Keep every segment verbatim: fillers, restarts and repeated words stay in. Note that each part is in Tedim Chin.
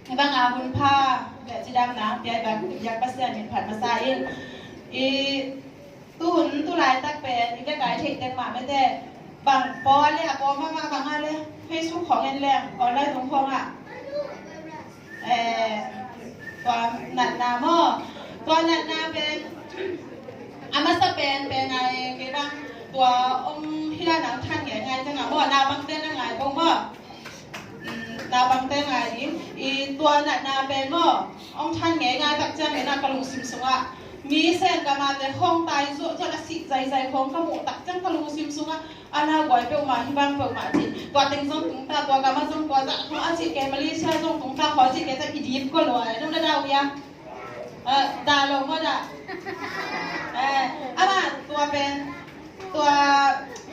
Hibang a hun pha le cidamna pia i bang i biak Pasian min phat masa in, i tuhun tulaitak pen i biak a i theih tek mah mete, bang pawl a le a pawl mahmah bang a le Facebook khawng en leng online tung khawng ah, eh, tua natna maw? Tua natna pen a masa pen pen a e kei bang tua ong hila nang than ngai ngai ciang a maw, na bang ten a ngai bo maw? Naupangte ngai ding i tua natna pen maw, ong than ngeingai tak ciangin a ka lungsim sungah mi sen ka mate khawng tai zuahzuah a sih zaizai khawng ka muh tak ciang ka lungsim sungah a lauguai peuhmah hibang peuhmah cih tua teng zong tungta tua gama zong tua zah khawng a cih kei Malaysia zong tungta khawng a cih kei ciang i dip ko lua e nong na dau ia. Dah lo maw dah? Amah tua pen tua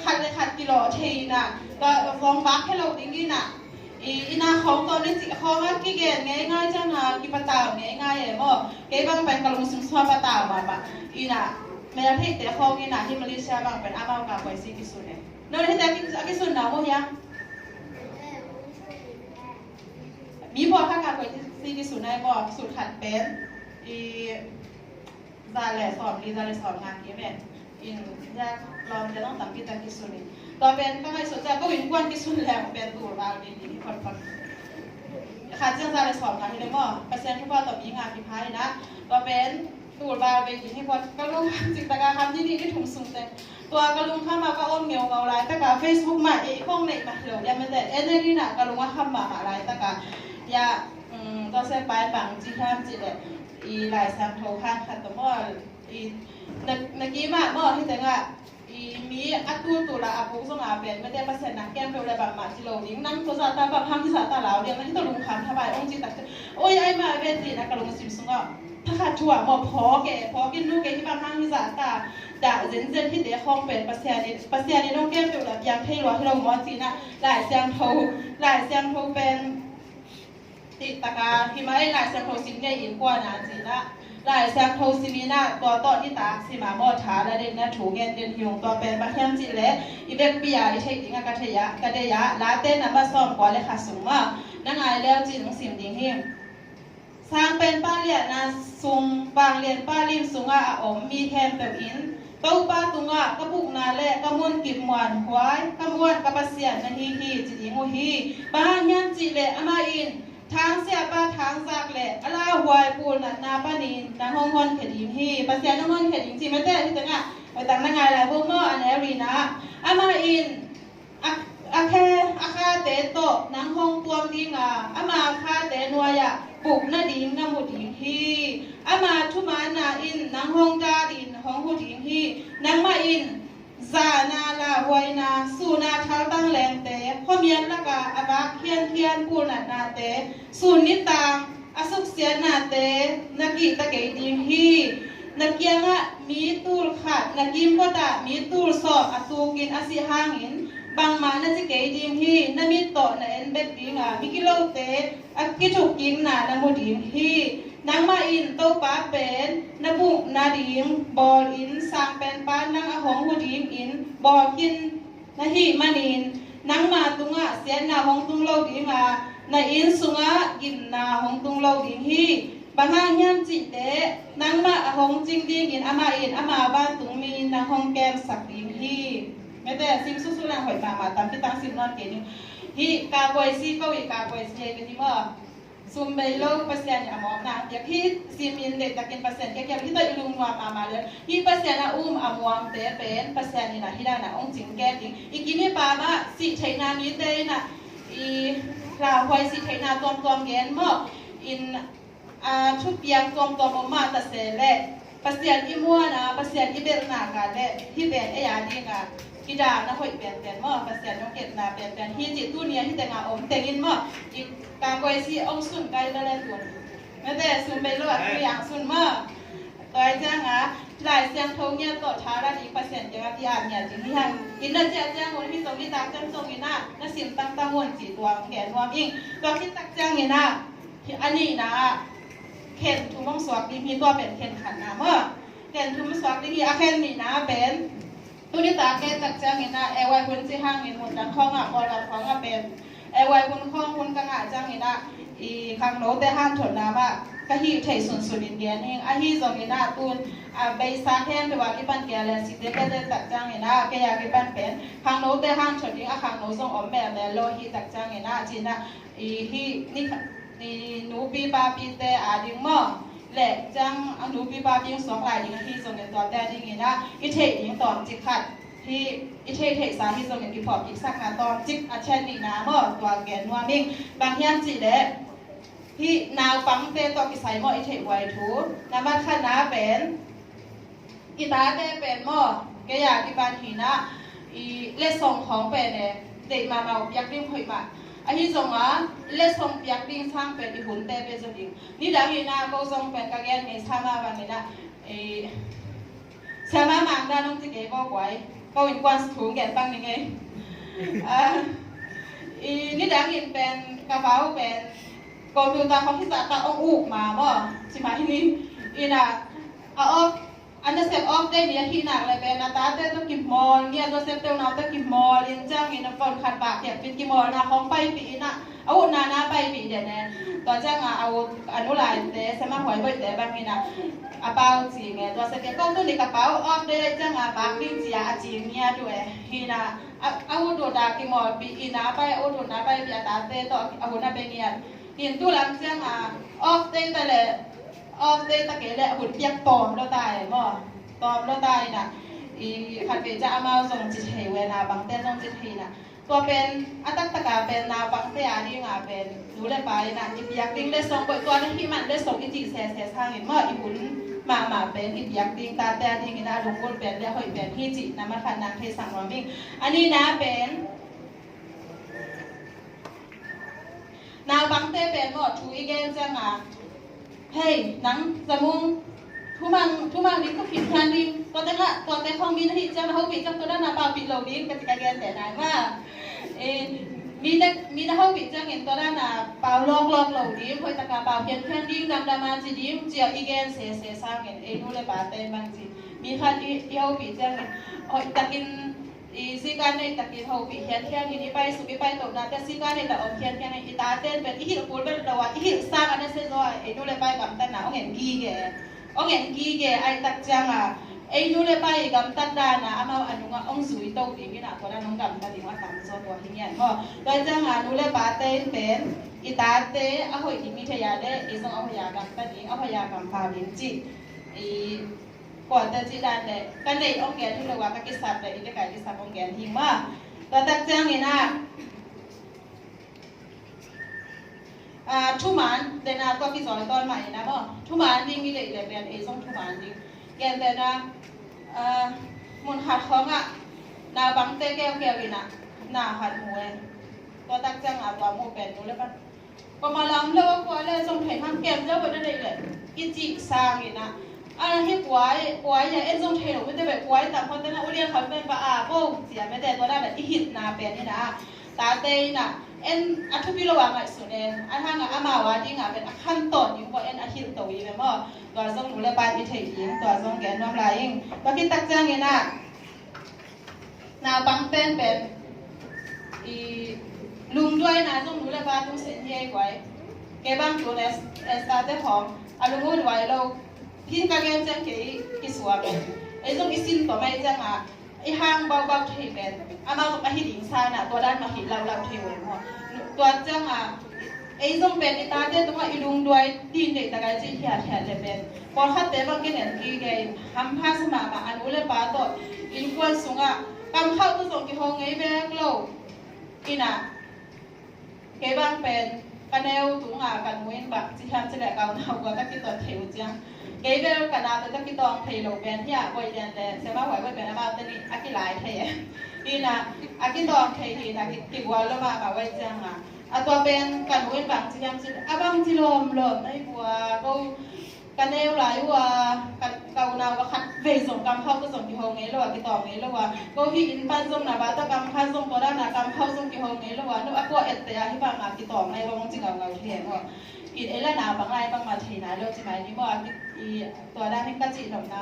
khat le khat kilawh thei inah tua vawng vak khe lo ding inah i ina khawng tawh ni cih khawng a kigen ngeingai ciang a kipatau ngeingai e maw? Kei bang pen ka lungsim sua patau mahmah inah mel theihte khawng inah hi Malaysia bang pen amau ka kuai si kisun e. No le hita a kisun na maw hiam? Mi pawlkhat ka kuai si kisun ai maw? Sut khat pen i za le sawm li za le sawm nga kim e. In za lawm le nong tam kita kisun in tua pen ka ngaihsut za ko in kuan kisun le pen tul val ding ding phot phot. Khat ciang za le sawm nga hi le maw? Pasian thupha tawh mi nga kipha inah tua pen tul val ding ding hi phot ka lung cik taka kham ni ni ni thum sung te. Tua ka lungkham a ka om ngeungau laitaka Facebook mah ei khong neih mah hi lo diam mete en en inah ka lung a kham mahmah laitaka ia Joseph pai bang ci hiam cih leh i Lai Siangtho khan khat tawh maw i na kimah maw hi tengah i mi a tultul a a buk zongah pen mete Pasian nang kem peuh le bangmah ci lo ding nang tua zahta bang hang hi zahta lau diam na hi tawh lungkham thabai ong ci takte oi ai mah ve cih na ka lungsim sungah thakhat thu ah maw phawk e phawk in nu kei hi bang hang hi zahta dah zenzen hite khawng pen Pasian in Pasian in hong kem peuh la piang thei lua hi lo maw cihna Lai Siangtho Lai Siangtho pen tihtaka hi mah ei Lai Siangtho sim ngei in kuana cihna Lai Siangtho sim inah tua tawh nitak sim a maw tha la den na thu ngen den hiung tua pen bang hiam cih leh i bekpi a i theih ding a ka theih ah ka dei ah Late na ma sawm kua le khat sung mah na ngai leu cih nong sim ding hi. Sangpenpa liahna sung vanglianpa lim sungah a om mi khempeuh in Topa tungah ka bukna le ka munkip muanhuai ka muan ka Pasian na hi hi ci ding uh hi. Bang hang hiam cih leh amah in thangsiahpa thangzak le a lauhuai pulnatna panin nang hong honkhia ding hi. Pasian hong honkhia ding ci mete hi tengah hoitang na ngai lai bo maw a neu rina amah in A, a khe a khate tawh nang hong tuam dinga ama khate nuai-ah buk nading na mu ding hi. Ama thumaanna in nang hong dalin hong hu ding hi. Nangmah in zahna lauhuaina suuna thaltang lengte khuamial laka a vak khiankhian pulnatnate sun nitang a suksiatnate na kihta kei ding hi. Na kiangah mi tul khat na kimkotah mi tul sawm a tukin a sih hangin bangmah na ci kei ding hi. Na mit tawh na en bek dinga mi kilote a kithukkikna na mu ding hi. Nangmah in Topa pen na buk nading bawlin sangpenpa nang a hong hu dingin bawlkhin na hih manin nangma tungah siatna hong tung lo dinga na inn sungah gimna hong tung lo ding hi. Bang hang hiam cih leh nangmah a hong cing dingin amah in ama vantungmi nang hong kemsak ding hi. Mete sim susu lang hoih mahmah tam kitang sim nawn kei ni. Hih ka kuai si ko i ka kuai si ei ka ti maw? Sum bei lo Pasian in a muang nang piak hi. Simin deihtakin Pasian kiakial hi ta i lungnuam mahmah le hi. Pasian a um a muangte pen Pasian in a hi dan a ong cing kei ding. I kimi pa mah sih theihna mite in a i lauhuai sih theihna tuamtuam gen maw? In a thupiang tuamtuam om mah ta se le Pasian i muana Pasian i belhna ka le hi pen ei a dinga kidalna hoih penpen maw Pasian nong kepna penpen hi cih tuni a hi tenga om tengin maw i kangkoi si ong sun kai la le tun mete sun bei lo a tui ang sun maw. Tua i cianga Lai Siangtho ngiat tawh tha la ding Pasian kianga ki-at ngiat ding hi hang. Inn na ciah ciang un hi zong hi tak ciang zong ina na sim tangtang un cih tua hong gen nuam ing. Tua khit tak ciang ina a nihna ah khen thum hong suak ding hi. Tua pen khen khatna maw? Khen thum suak ding hi. A khen nihna pen tuni tak ke tak ciangin ah ei hun ci hangin hun dang khawngah Kawlgam khawngah pen ei hun khawng hun ka ngah ciang Inah, i khangnote hanthotna mah ka hih theih sunsun in gen ing. Ahi zongin ah tun a beisa khempeuh a kipan kei a le site pete tak ciangin ah kei a kipan pen khangnote hanthot ding a khangno zong om melmel lo hi tak ciangin ah cinah i hih ni i nupi papite a ding maw le ciang a nupi papi suak lai ding ahi zongin tuate a dingin ah i theih ding tawmcik khat hi i theihtheihsa hi zongin kiphawk kik sakna tawmcik a thian nihna maw tua gen nuam ing. Bang hiam cihleh hih naupangte tawh kisai maw i theihhuai thu na mat khatna pen i tate pen maw kei a kipan hinah i letsong khawng pen e deih mahmah uh piak ding hoih mah ahi zonga letsong piak ding sang pen i hunte pe zo ding. Nidang hinah ko zong pen ka gen ngei sa mah banginah i Siama mangda nong ti kei ko guai ko in kuan thu gen pang ni ngei. Ah, i nidang in pen ka pau pen computer khong hizah tak ong uk ma maw ci ma hi ni. Inah a off a nasep off day ni ahi nak le pen a tate to kimawl ngiat tua sep teu nau to kimawl in ciangin a phone khat bah kiak pin kimawlna khong paipih inah a utna na paipih den e. Tua cianga a ut a nu laite sema huai boihte bangin ah a pau cing e. Tua seke ko tuni ka pau off day cianga bak ding cia a cing ngiat uh e. Hina a ut ut a kimawlpih ina a pai a ut ut na paipih a tate tawh a hun a pe ngiat. Hin tu lam cianga off day ta le off day ta kei le a hun piak tawm lo ta e maw. Tawm lo ta ina i khat vei cia amau zong ci thei uh e na bangte zong ci thei ina. Tua pen a taktaka pen naupangte a dinga pen nu le pa inah i piak ding letsong koih tua na hih man letsong i cih sese sangin maw i hun mahmah pen i piak ding tate a dingin a lunggulh pen le a hoih pen hi cih na makhat nang theisak nuam ing. A nihna pen naupangte pen maw thu i gen cianga Hei, nang Zamung, thumang thumang ding ka khit thian ding. Tua tengah tua te khong mi na hih ciang na hopih ciang tua dan na paupih lo ding ka ci ka gen te nai ma. Eh, mi na mi na hopih ciangin tua dan na pau lawklawk lo ding, hoih taka pau khian khian ding, damdam a ci ding cia i gen sese sangin ei nu le pa te bang ci. Mi khat i i hopih ciangin hoih takin i sika nei takin hopih khiankhian in i paisuk i paitohnate sika nei ta om khiankhian in i taten pen i hilh kul vet lo a i hilh sang a na se zaw a ei nu le pai gamtatna ong en gige ong en gige ai tak cianga ei nu le pai gamtat dana amau a nunga ong zui to ding ina kona nong gamtat ding a tam zaw tua hi ngian maw. Tua cianga nu le pate in pen i tate a hoih ding i thei a le i zong a hoih a gamtat ding a hoih a gampau ding cih i Kuate cih dan le ka neih ong gen hi lo a ka kisap le i ka kai kisap ong gen hi ma. Tua tak ciangin ah ah thuman tena tua kizawitawn mah in ah maw thuman ding i deih le pen ei zong thuman ding. Gentena ah mun khat khawngah naupangte keukeu in ah na khat mu e. Tua tak ciangah tua mu pen nu le pan Kua ma lam lo a kua le zong thei hang kem zau na nei le i cih sangin ah a hi kuai kuai ya en zong thei lo mete be kuai tam hon tena ulian kham pen ba a bo cia mete tua na i hilhna pen in ah tate in ah en a thupi lo a ngaihsun e a hang ah amau a ding ah pen a khan tawn ding kua en a hilh to i ve maw. Tua zong nu le pa i thei ding tua zong gen nuam lai ing tua kitak ciangin ah Naupang penpen i lungduaina zong nu le pa tung sin hi ei guai. Kei bang tun es es a te khawng a lung uh duai lo. Hi ka gen ciang kei kisuak ei zong i sin tawm ei cianga i hang baubau thei pen amau zong a hi ding sana tua dan mah hi laulau thei uh ei maw. Tua cianga Ei zong pen i tate tungah i lungduai din deih takai ci hiathiat le pen pawlkhatte bang kinen kigei hampha sa mahmah a nu le pa tawh innkuan sungah kamkhauh tu zong kiho ngei bek lo. Inah kei bang pen ka neu tungah ka nu in bang ci hiam ci le ka unau kua ka kiton thei uh ciang kei bel ka nate tawh kitawng thei lo pen hiah voi lian le sema huai voi pen amau te nih a kilai thei e. Inah a kitawng thei hi inah kigual lo mahmah voi ciangah A tua pen ka nu in bang ci hiam cin a bang ci lawmlawm na hi bua ko ka neu lai uh a ka unau ka khat vei zong kam khau ka zong kiho ngei lo a kitawm ngei lo a ko hi inn pan zong na ba ta kam khat zong tua dan a kam khau zong kiho ngei lo a no a kua ette a hi bang a kitawm ngai bang ci ngaungau thei maw. In ei la na bang lai bang ma thei nai lo ci mai ni maw a ki i tua dan in ka ci nop na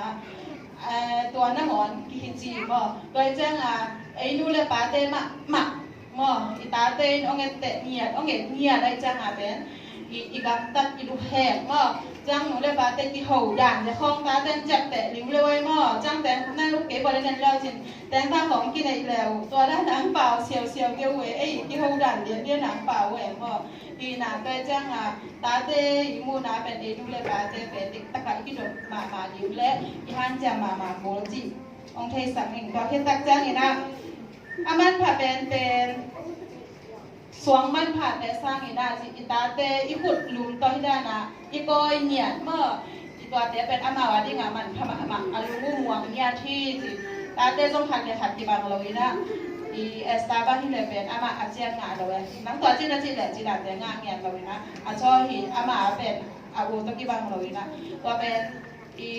tua na ngawn ki hi ci maw tua i ciang a ei nu le pa te mah mah Maw, i tate in hong etteh ngiat, hong et ngiat ahih ciangin pen i, i gamtat, i lukhek maw. Ciang nu le pate kiho dan, le khawng tate in ciapteh liu le uh ei maw. Ciang teng na luk kei bawlin en leu cin, teng tha khawng kineih leu, tua dan a ang pau siausiau kei uh ei, ei kiho dan lianlian a ang pau uh ei maw. Hi na tua ciang a, tate i muhna pen ei nu le pate pen diktak a i kidop mahmah ding le i hanciam mahmah kul cih hong theisak ning. Tua khit tak ciangin ah, a manpha pen pen suang manpha te sangin ah, i tate i khut lum tawh hi dan a i kawi ngiat maw. I tuate pen amau a ding a manpha mahmah, a lung uh muang ngiat hi ci. Tate zong khat le khat kibang lo in ah, i Esther bang hi le pen amah a cian ngah lo e. Nang tua cin a cih le cih dante ngah ngiat lo in ah, a chaw hi amah a pen a u tawh kibang lo in ah, tua pen i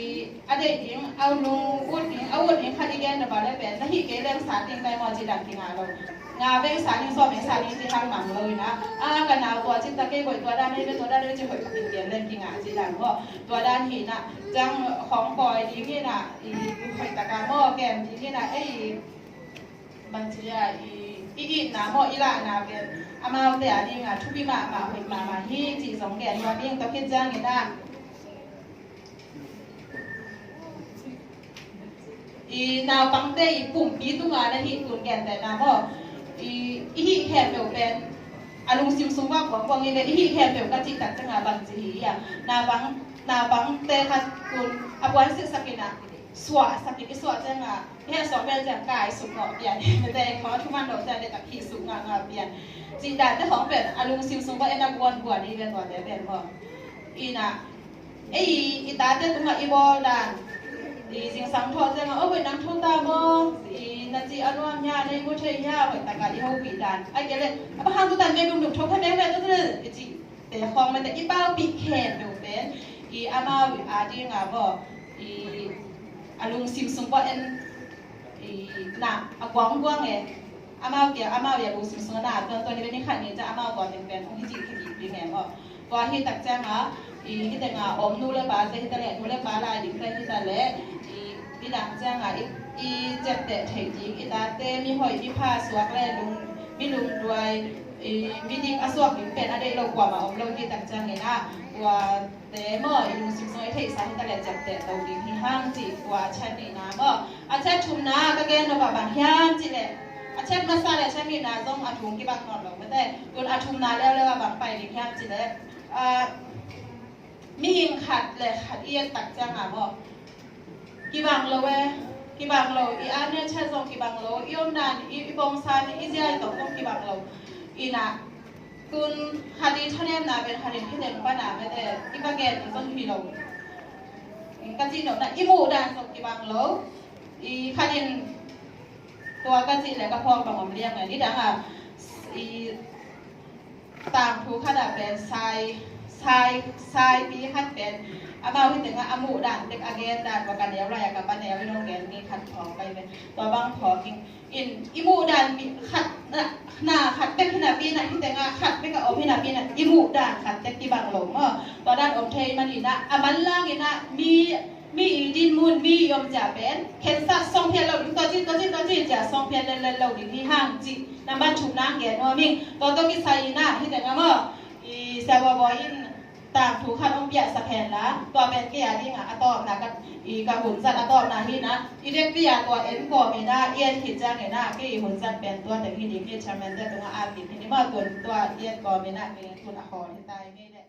a deih ding, a lung ut ding, a ut ding khat i gen na ba le pen, na hih kei leng sa ding tai maw cih dan kingah lo. Nga beng sa ding, sawm beng sa ding cih hang mang lo in ah, a ka nau tua cin ta kei, koih tua dan hi ve, tua dan hi ve cih hoih khat in gen leng kingah cih dan maw. Tua dan hi in ah, ciang khawng kawi ding in ah, i hoih tak a maw kem ding in ah, ei bang ci a, i, i itna maw, i lahna pen amaute a ding a thupi mahmah, hoih mahmah hi cih zong gen nuam ing. Tua khit ciangin ah, i naupangte i pumpi tunga na hih tun gentehna maw, i, i hih khempeuh pen a lungsim sung bang kuangkuang i ve, i hih khempeuh ka cih tak ciang a bang ci hi a, naupang, naupangte khat tun a puan silhsak in ah, suahsak in, i suah ciang a, i heh suak vel ciang kai suk ngawh pian, mete khawng a thuman lo ciang deihtak hih suk ngahngah pian. Cih dante khawng pen a lungsim sung bang en a guanguan i ve, tuate pen maw. Ina, ei, i tate tungah i bawl dan, i zingsang thawh ciangah, "O, hoih nang thu ta maw? I na ci a nuam hia, na i mu thei hia?" Hoih takah i hopih dan. Ai kei leh, "A bang hang tu tan me dungdung thawh kha meng ve tu tu," i cihte khawng mete i paupih khempeuh pen i amau a dingah maw, i a lungsim sung pawh en, i na a guangguang e. Amau kia, amau ia lungsim sung a na a tuantuan i ve, ni khat ni ciang amau tua teng pen hong hi cih kikip ding e maw. Tua hi tak ciangah, i hi tengah om nu le pate hi ta leh, nu le pa lai dingte hi ta leh, i, i dang ciangah i, i ciapteh theih ding, i tate mihoih, mipha suak le lung, mi lungduai, i, midik a suak ding pen a deih lo kuamah om lo hi tak ciangin ah, tua te maw, i lungsim sung i theihsa hi ta leh ciapteh to ding hi hang cih tua a chat nihna maw. A chat thumna ka gen nop ah bang hiam cih leh, a chat masa le a chat nihna zong a thum kibang nawn lo mate. Tun a thumna leuleu ah bang pai ding hiam cih leh, ah, mihing khat le khat i et tak ciangah maw, kibang lo e, kibang lo, i at ne chat zong kibang lo, i omdan, i, i bongsan, i zia i tawh zong kibang lo. Ina, tun khat i thanemna pen khat in hi den pana mete, i va gen in zong hi lo. Ka cih nopna, i muh dan zong kibang lo. I khat in tua ka cih le ka phawk bang om liang e. Nidang a, i tangthu khat ah pen sai, sai, saipi khat pen amau hi tengah a muh dan tek a gen dan, tua ka neu lai a ka pa neu in hong gen mi khat phawk pai pen. Tua bang phawk in, in i muh dan mi khat na, na khat bek hi napi na, hi tengah khat bek a om hi napi na, i muh dan khat bek kibang lo maw. Tua dan om thei man ina, a manlang ina, mi, mi i dinmun, mi i omzia pen khensat sawngphiat lo ding, tua ci, tua ci, tua ci zia sawngphiat lenlen lo ding hi hang cih nambat thumna gen nuam ing. Tua tawh kisai ina, hi tengah maw, i Sia Bawi Bawi in tangthu khat hong piaksak hen la, tua pen kei a dingah a tawpna ka, i ka hunzat a tawpna hi na, i vekpi a tua en kawm ina, i en khit ciang ina, kei i hunzat pen tua teng hi ding hi, chairman te tungah a kit hi ni maw, tun tua i en kawm ina, kei tun a khawl hi ta i ngei leh.